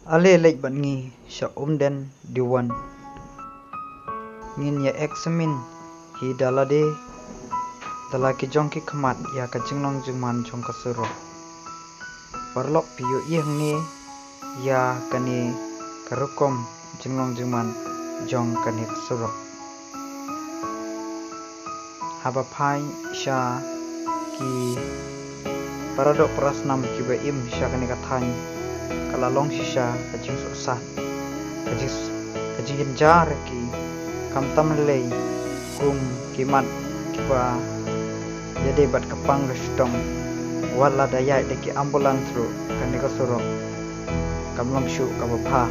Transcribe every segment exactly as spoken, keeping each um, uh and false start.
Ale leit bad ngi sha Umden Diwon. Ngin ïa examine hi da lade da la ki jong ki khmat ïa ka jinglong jingman jong ka surok. Paralok, phi ïohi hangne ïa kane ka rukom jinglong jingman jong kane ka surok. Haba phai sha ki paradoh parasnam kiba im sha kane ka thaiñ, ka la long shisha ka jingsohsat, ka jing, ka jingjynjar ïa ki, khamtam lei kum ki mat kiba ïadei bad ka pang ka shitom. Wat la da ïaid da ki ambulance ruh, kane ka surok kam long shuh kaba bha.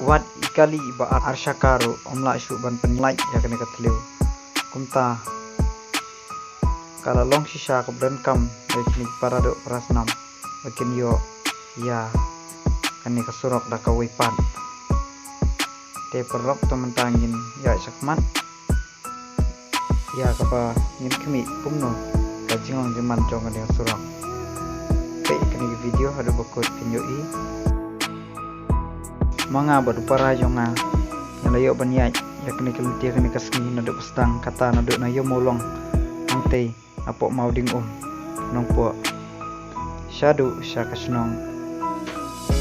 Wat i kali ba ar, ar shaka ruh ym lah shuh ban pynlait ïa kane ka thliew. Kumta ka la long shisha kaba donkam ïa kine ki paradoh parasnam ba kin ïoh ïa kane ka surok da kawei pat. Te paralok, to mynta ngin ïaid shakhmat ïa kaba ngin khmih kumno ka jinglong jingman jong kane ka surok. Peit kane ka video haduh ba kut, phin ïohi. Ma nga bad u para jong nga, ngi la ïoh ban ïaid ïa kane ka lynti kane ka sngi naduh ba sdang, kata naduh na Ïew Mawlong hangtei hapoh Mawding Um, Nongpoh, shaduh sha ka shnong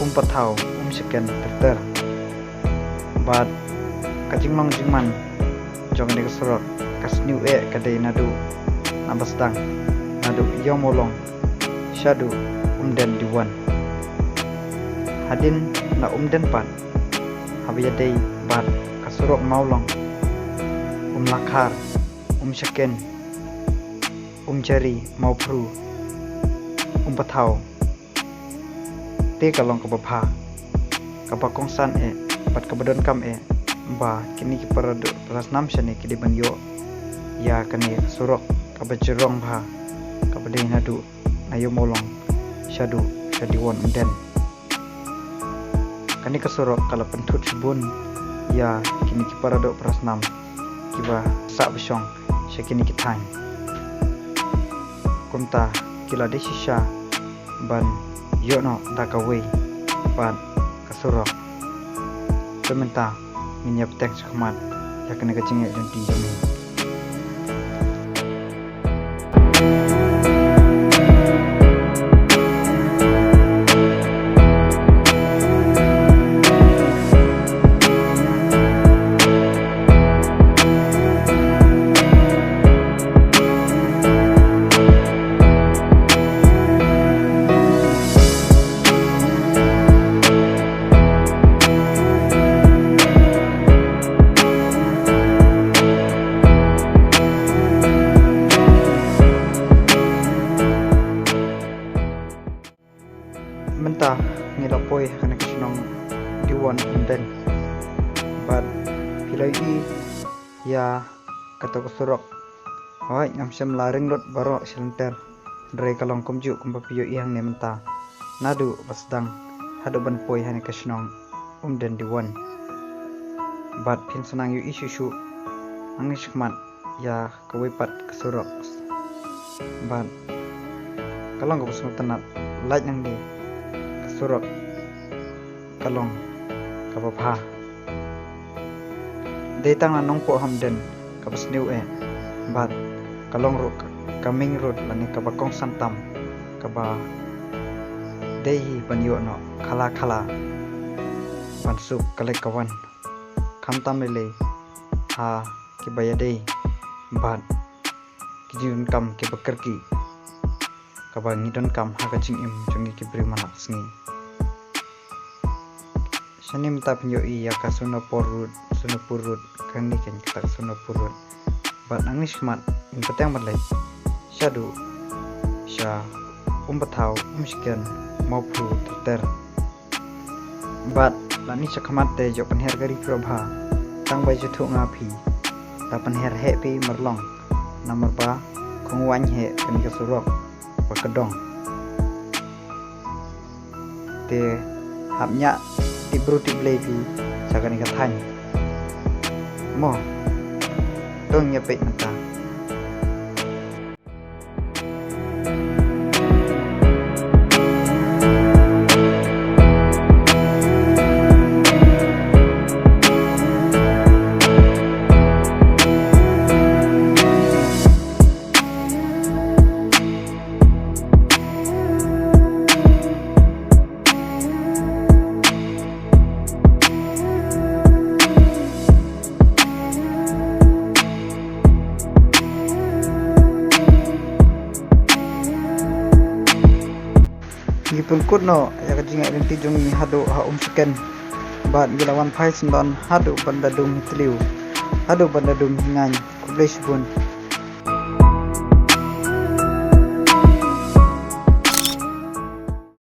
Umpathaw Umshaken ter ter. Bad ka jinglong jingman jong kane ka surok ka sniew eh ka dei naduh na ba sdang, naduh Ïew Mawlong shaduh Umden Diwon. Hadien na Umden pat, haba ïadei bad ka surok Mawlong, Umlakhar, Umshaken, Umjari, Mawphru, Umpathaw, te ka long kaba bha, kaba kongsan eh bad kaba donkam eh ba kine ki paradoh parasnam shane ki dei ban ïoh ïa kane ka surok kaba jrong bha, kaba dei naduh na Ïew Mawlong shaduh sha Diwon Umden. Kane ka surok ka la pynthut shibun ïa kine ki paradoh parasnam kiba sah ba shong sha kine ki thaiñ. Kumta ki la dei shisha ban ïoh noh da kawei pat ka surok. Te mynta ngin ïa bteng shakhmat ïa kane ka jingïaid lynti jong ngi. Mynta ngi la poi ha kane ka shnong Diwon Umden. Bad phi la ïohi ïa kato ka surok. Hooid, ngam shym la ring lut baroh shi lynter. Hynrei ka long kumjuh kumba phi ïohi hangne mynta. Naduh ba sdang haduh ban poi ha kane ka shnong Umden Diwon. Bad phin sa nang ïohi shuh shuh hangne shakhmat ïa kawei pat ka surok. Bad ka long kaba sngewtynnat, lait nangne ka surok ka long kaba bha. Dei tang na Nongpoh ha Umden kaba sniew eh, bad ka long ruh ka, ka main road lane kaba kongsan tam, kaba dei hi ban ïoh noh khala khala ban suk ka leit ka wan. Khamtam lei lei ha kiba ïadei bad ki jingdonkam kiba kyrkieh kaba ngi donkam ha ka jingim jong ngi ki briew man la ka sngi. Shane mynta phin ïohi ïa ka Sonapur Road, Sonapur Road, kane keiñ kata ka Sonapur Road. Bad nangne shakhmat ngin bteng ban leit shaduh sha Umpathaw, Umshaken, Mawphru ter ter. Bad lane shakhmat te ïoh pynher kari phi ruh bha. Tang ba ju thuh nga phi, ta pynher heh phi marlong. Namar ba khong waiñ heh kane ka surok ba ka dong. Te hap ñiah tip bru tip blei phi sha kane ka thaiñ. Mo, to ngin ïa peit mynta. Noh ïa ka jingïaid lynti jong ngi haduh ha Umshiken. Bad ngi la wan phai syndon haduh ban da dum hi tliw, haduh ban da dum hi ngaiñ. Khublei shibun.